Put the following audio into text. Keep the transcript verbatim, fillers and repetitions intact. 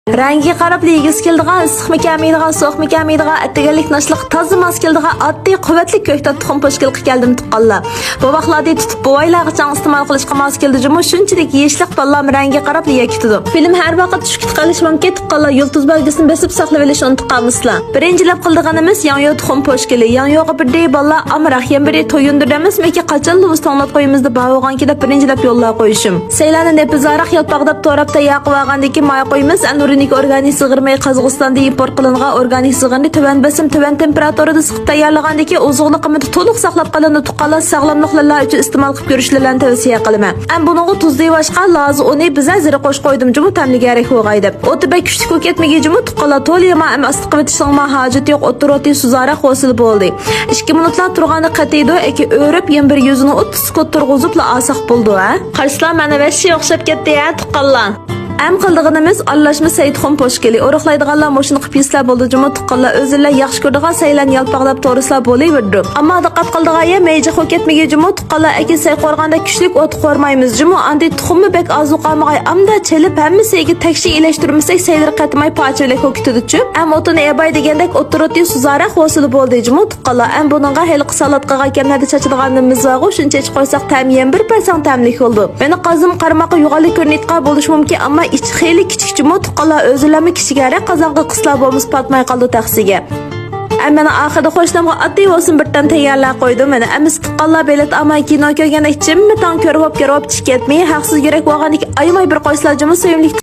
رەڭگىگە قاراپلا يېگۈسى كېلىدىغان، ئىسسىقمۇ كەلمەيدىغان، سوغۇقمۇ كەلمەيدىغان، ئەتىگەنلىك ناشتىلىققا تازا ماس كېلىدىغان ئاددىي، قۇۋۋەتلىك كۆكتات تۇخۇم پوشكىلىغا كەلدىم، تۇغقانلار. بوۋاقلاردىن تۇتۇپ بوۋايلارغا چاڭ ئىستېمال قىلىشقا ماس كېلىدۇ جۇمۇ، شۇنچىلىك يېيىشلىق، بالىلارمۇ رەڭگىگە قاراپلا يەپ كېتىدۇ. فىلىم ھەر ۋاقىت چۈشۈپ كېتىپ قېلىشى مۇمكىن، تۇغقانلار يۇلتۇز بەلگىسىنى بېسىپ ساقلىۋېلىشنى ئۇنتۇپ قالمىسىلەر. بىرىنچىلەپ قىلىدىغىنىمىز ياڭيۇ تۇخۇم پوشكىلى. ياڭيۇغا بىردى بالىلار ئامراق، يەنە بىرى تويۇندۇر دەممىسىمىكى، قاچانلا توڭلاپ قويىمىز دەپ بار بولغانكى دەپ بىرىنچىلەپ يوللاپ قويۇشۇم. سەيلەننى نېپىزارراق يالپاقداپ توراپ تەييار قىلىۋالغاندىن كېيىن مايا قويىمىز. ئەنۇرىنىكى ئورگانىك زىغىرمىي قازاقىستاندىن ئىمپورت قىلىنغان ئورگانىك زىغىرنى تۈۋەن بېسىم، تۈۋەن تېمپېراتۇرىدا سىقىپ تەييارلىغاندىن كېيىن ئوزۇقلۇق قىممىتى تولۇق ساقلاپ قېلىنىدۇ، تۇغقانلار ساغلاملىقلىرىلا ئۈچۈن ئىستېمال قىلىپ كۆرۈشلىرىنى تەۋسىيە قىلىمەن. ئەم بۇنىڭغا تۇز دېۋاشقا لازا ئۇنى بىزە زىرە قوشۇپ قويدۇم جۇمۇ، تەملىك ھەرەك بولغايدى. ئوتى بەك كۈچلۈك بولۇپ كەتمىگەي جۇمۇ، تۇغقانلار تولا يېمەڭ، ئەم ئاستا قىلىۋېتىشنىڭمۇ ھاجىتى يوق، ئوتتۇرا ئوتى سۇسراق بولسىلا بولدى. ئىككى مىنۇتلا تۇرغاندا قېتىيدۇ، ئەكى ئۆرۈپ يەنە بىر يۈزىنى ئوتتۇز سېكۇنت تۇرغۇزۇپلا ئالساق بولىدۇ ھە. قارىسىلا مانا ۋەھشىي ئوخشاپ كەتتى ھە تۇغقانلار. ئەم قىلىدىغىنىمىز ئارىلاشما سەي تۇخۇم پوشكىلى. ئورۇقلايدىغانلار مۇشۇنى قىلىپ يېسىلە بولىدۇ جۇمۇ، تۇغقانلار ئۆزۈڭلار ياخشى كۆرىدىغان سەيلەرنى يالپاقلاپ تورىسىلا بولۇۋېرىدۇ. ئەمما دىققەت قىلىدىغان يەر مەيجىق بولۇپ كەتمىگەي جۇمۇ، تۇغقانلار ئەكى سەي قورغاندا كۈچلۈك ئوت قورمايمىز جۇمۇ، ئاندىن تۇخۇممۇ بەك ئازلىق قالمىغاي، ئامدا چېلىپ ھەممە سەيگە تەكشى ئېلەشتۈرمىسەك سەيلىرى قېتىماي پارچە بۆلەك بولۇپ كېتىدۇچۇ. ئەم ئوتىنى ئەباي دېگەندەك ئوتتۇرا ئوتى سۇسراق بولسىلا بولدى جۇمۇ، تۇغقانلار. ئەم بۇنىڭغا ھېلىقى سالاتقا كەملەردە چاچىدىغان نېمىمىز بارغۇ، شۇنى چېچىپ قويساق تەمى يەنە بىر پەرسەڭ تەملىك بولىدۇ. مېنىڭ قازىنىم قارىماققا يوغانلا كۆرۈنۈۋاتقان بولۇشى مۇمكىن، ئەمما ئىچى خېلى كىچىك جۇمۇ، تۇغقانلار ئۆزىلەرمۇ كىچىك ھەرە قازانغا قىسلا بولمىسا پاتماي قالىدۇ تەخسىگە. ئەم مانا ئاخىرىدا قوشنامغا ئاددىي بولسۇن بىر تەم تەييارلاپ قويدۇم. مانا ئەمىسە تۇغقانلار بېلەت ئالماي كىنو كۆرگەندەك جىممىتاڭ كۆرۈۋاپ كۆرۈۋاپ چىقىپ كەتمەي، ھەقسىز يۈرەك بولغاندىكىن ئايىماي بىر قويسىلا جۇمۇ سۆيۈملۈك.